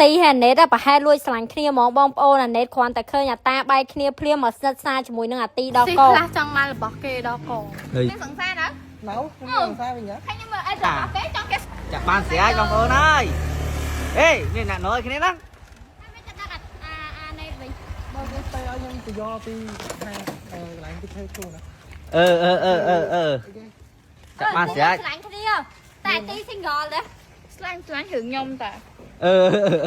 ទីហើយអាណេតប្រហែលលួចស្រឡាញ់គ្នាហ្មងបងប្អូនអាណេតគ្រាន់តែឃើញអាតាបែកគ្នាភ្លាមមកស្និទ្ធស្នាលជាមួយនឹងអាទីដល់ ស៊ី ក ខ្លះចង់បានរបស់គេដល់ក ហើយ មានសង្សារណា ណៅខ្ញុំសង្សារវិញហ៎ ហើយខ្ញុំមើលអីរបស់គេចង់គេ ចាប់បានស្រាយបងប្អូនហើយអេមានអ្នកណយគ្នាហ្នឹង មានតែដាក់អាអាណេតវិញ បើគេទៅឲ្យខ្ញុំទៅយកពីខាងកន្លែងគេធ្វើខ្លួនណា អឺអឺអឺអឺអឺ អីគេ ចាប់បានស្រាយ ស្រឡាញ់គ្នាតែទី single ដែរ ស្លាញ់ស្លាញ់រឿងខ្ញុំតា អឺ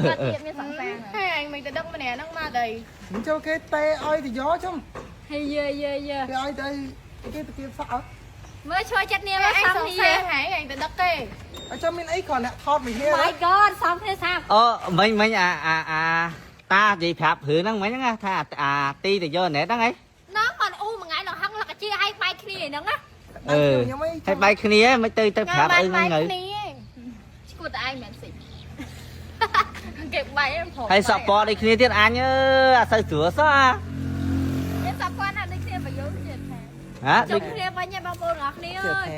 គាត់ទៀតមានសង្សារហើយអញមិនទៅដឹងម្នាក់ហ្នឹងមកដី មិនចូលគេទេឲ្យទៅយកជុំ ហើយយេយេយេ គេឲ្យទៅគេទៅទៀតសក់ មើលជួយចិត្តនាង អញ សំ សង្ គ្នា សារហើយអញទៅដឹកគេ ឲ្យចាំមានអីគ្រាន់អ្នកថតមួយគ្នា My God សំគ្នាសាប់ អូមិញមិញអាអាអាតានិយាយប្រាប់រឿងហ្នឹងមិញហ្នឹងថាអាទីទៅយកណែហ្នឹងហី ណងមិនអ៊ូមួយថ្ងៃលងហឹងលកជាឲ្យបែកគ្នាហ្នឹងណា អឺ ខ្ញុំអី ហើយបែកគ្នាមិនទៅទៅប្រាប់អីហ្នឹងទៅ គ្នាឈួតតែឯងមិនស៊ីគេបែកហ្នឹងព្រោះ ហើយសក់ពណ៌ដូចគ្នាទៀតអញអើអត់សូវស្រួលសោះអា មានសក់គាត់ណាដូចគ្នាប្រយោគទៀតថា ហ៎ ជុំគ្នាវិញឯងបងប្អូនទាំងអស់គ្នាអើយ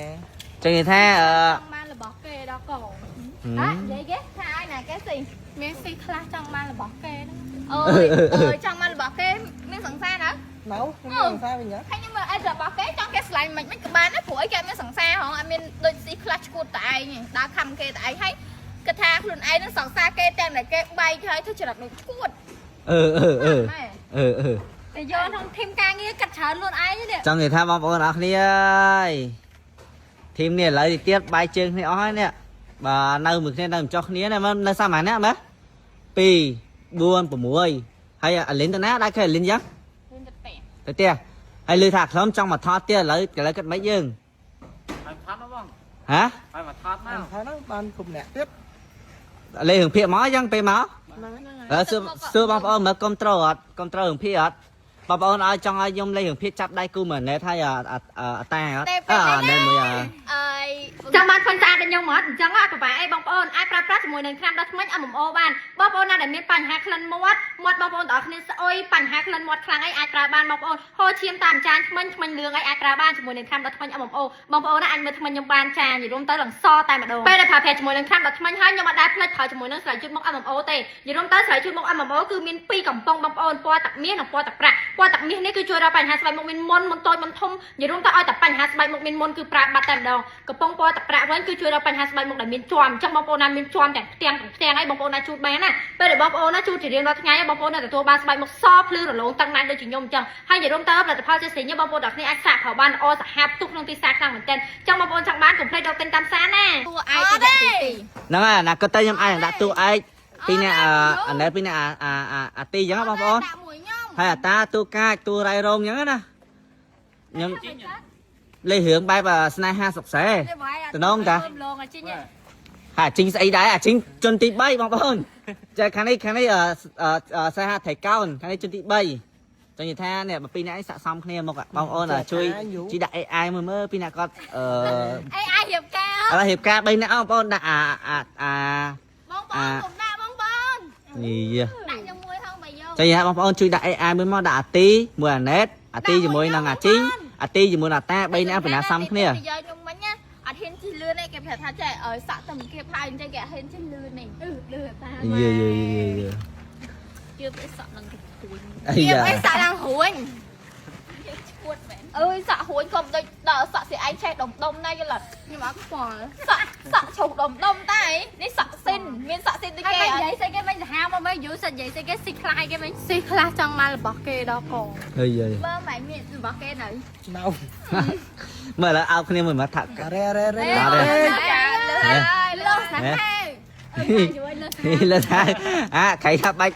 ចឹងនិយាយថាអឺ ចង់បានរបស់គេដល់ក ហ៎និយាយគេ ថាឲ្យណាគេស៊ីមានស៊ីខ្លះចង់បានរបស់គេហ្នឹងអើយអើយចង់បានរបស់គេមានសង្សារណា ណៅខ្ញុំសង្សារវិញហ៎ ហើយខ្ញុំមើលអីរបស់គេចង់គេឆ្លាញ់មិនមិនក៏បានដែរព្រោះអីគេអត់មានសង្សារហងអត់មានដូចស៊ីខ្លះឈួតតែឯងដើរខំគេតែឯងហើយគិតថាខ្លួនឯងនឹងសង្សារគេទាំងតែគេបែកហើយធ្វើចរិតដូចឈួត អឺអឺអឺអឺអឺ តែយកក្នុងធីមការងារកាត់ច្រើនខ្លួនឯងនេះ ចង់និយាយថាបងប្អូនអរគ្នាអើយធីមនេះឥឡូវទៀតបាយជើងគ្នាអស់ហើយនេះបាទនៅមួយគ្នានៅមិនចោះគ្នាណាមើលនៅសាមញ្ញណាមើល2 4 6ហើយអាលីនទៅណាដែរគេអាលីនយ៉ាង វិញទៅផ្ទះ ទៅផ្ទះហើយលឺថាខ្លំចង់មកថតទៀតឥឡូវឥឡូវគិតមិនយើង ហើយថតមកបង ហ៎ ហើយមកថតមក ថតហ្នឹងបានគ្រប់អ្នកទៀត លេរឿងភាកមកយ៉ាងពេលមក ហ្នឹង ឥឡូវសួរសួរបងប្អូនមើលកុំត្រូលអត់កុំត្រូលរឿងភាកអត់បងប្អូនឲ្យចង់ឲ្យខ្ញុំលេរឿងភាកចាប់ដៃគូមើលណែតហើយអាតាអត់អណែមួយអា អើយ ចង់បានផុនស្អាតដូចខ្ញុំអត់អញ្ចឹងអត់ពិបាកអីបងប្អូនអាចប្រើប្រាស់ជាមួយនឹងថ្នាំដុសធ្មេញ MMO បានបងប្អូនណាដែលមានបញ្ហាក្លិនមាត់មាត់បងប្អូនទាំងអស់គ្នាស្អុយបញ្ហាក្លិនមាត់ខ្លាំងអីអាចប្រើបានបងប្អូនហូរឈាមតាមចានធ្មេញធ្មេញលឿងអីអាចប្រើបានជាមួយនឹងថ្នាំដុសធ្មេញ MMO បងប្អូនណាអាចមើលធ្មេញខ្ញុំបានចានិយាយរួមទៅឡើងសតែម្ដងពេលដែលប្រើប្រាស់ជាមួយនឹងថ្នាំដុសធ្មេញហើយខ្ញុំអត់ដែលភ្លេចប្រើជាមួយនឹងស្រាជូតមុខ MMO ទេនិយាយរួមទៅស្រាជូតមុខ MMO គឺមានពីរកំប៉ុងបងប្អូនពណ៌ទឹកមាសនិងពណ៌ទឹកប្រាក់ពណ៌ទឹកមាសនេះគឺជួយដល់បញ្ហាស្បែកមុខមានមុនមុនតូចមុនធំនិយាយរួមទៅឲ្យតែបញ្ហាស្បែកមុខមានមុនគឺប្រើបាត់តែម្ដងកំប៉ុងពណ៌ទឹកប្រាក់វិញគឺជួយដល់បញ្ហាស្បែកមុខដែលមានជាំអញ្ចឹងបងប្អូនណាមានជាំទាំងផ្ទាំងទាំងផ្ទាំងអីបងប្អូនណាជូតបានណាពេលដែលបងប្អូនណាជូតជារៀងរាល់ថ្ងៃបងប្អូនណាទទួលបានស្បែកមុខសភ្លឺរលោងតឹងណែនដូចជាខ្ញុំអញ្ចឹងហើយនិយាយរួមទៅផលិតផលជាស្រីញបងប្អូនទាំងគ្នាអាចសាកប្រើបានល្អសាហាវផ្ទុះក្នុងទីផ្សារខ្លាំងមែនទែនចង់បងប្អូនចង់បានកុំភ្លេចរកទិញតាមផ្សារណា តួឯងទៅទី ហ្នឹងហើយអនាគតទៅខ្ញុំអាចនឹងដាក់តួឯកពីអ្នកអាណែពីអ្នកអាអាអាទីអញ្ចឹងបងប្អូន ដាក់មួយខ្ញុំ ហើយអាតាតួកាចតួរ៉ៃរងអញ្ចឹងណាខ្ញុំលេខរឿងបែបស្នេហាសុកសែតំណងតា លងអាជីង ហើយអាជីងស្អីដែរអាជីងជនទី3បងប្អូនចាខាងនេះខាងនេះស្នេហាថៃកោនខាងនេះជនទី3ចង់និយាយថានេះបើពីរអ្នកឯងស័កសមគ្នាមកបងប្អូនជួយជួយដាក់ AI មើលមើលពីរអ្នកគាត់អឺ អីអាយរៀបការ ឥឡូវរៀបការ3អ្នកបងប្អូនដាក់អាអាអា បងប្អូនកុំដាក់បងប្អូន នេះ ដាក់ខ្ញុំមួយហងបាយយក ចៃហ่าបងប្អូនជួយដាក់ AI មួយមកដាក់អាទីមួយអាណេតអាទីជាមួយនឹងអាជីងអាទីជាមួយនឹងអាតា3នាក់បណ្ណាសំគ្នា និយាយខ្ញុំមិញណាអត់ហ៊ានជិះលឿនទេគេប្រាប់ថាចេះឲ្យសក់តែមួយគេផាយអញ្ចឹងគេអត់ហ៊ានជិះលឿនទេ អឺលឺតា យេយេយេយេ ជឿទៅសក់នឹងរួញ អី ៀ យ៉ា អីសក់ឡើងរួញឈួតមែនអើយសក់រួញកុំដូចដល់សក់ស្អែកឆេះដុំដុំណាយល់អត់ខ្ញុំអត់ខ្វល់សក់សក់ជ្រុះដុំដុំតែនេះសក់ស៊ីនមានសក់ស៊ីនដូច ហើយ គេ មិននិយាយស្អីគេមិនសាហាវមកមិនយូរសិតនិយាយស្អីគេស៊ីខ្លាយគេមិន ស៊ីខ្លះចង់បានរបស់គេដល់ក អីយេ បើមិនមានរបស់គេនៅ ណៅ មើលឥឡូវអោបគ្នាមួយមកថាក់ រ៉េរ៉េរ៉េ ចាលើហើយលើសាហេ ជួយលើ លើថាអាខៃថាបាច់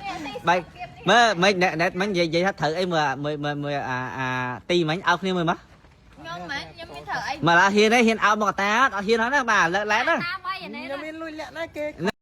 បាច់មើលមិនណែតមិញនិយាយថាត្រូវអីមើលមើលមើលអាអាទីមិញអោបគ្នាមួយមក ខ្ញុំមែនខ្ញុំមានត្រូវអី មើលអត់ហ៊ានទេហ៊ានអោបមកអាតាអត់ហ៊ានហ្នឹងណាបាទលើកឡើងណា តាមអីអានេះ ខ្ញុំមានលុយលាក់ណាគេ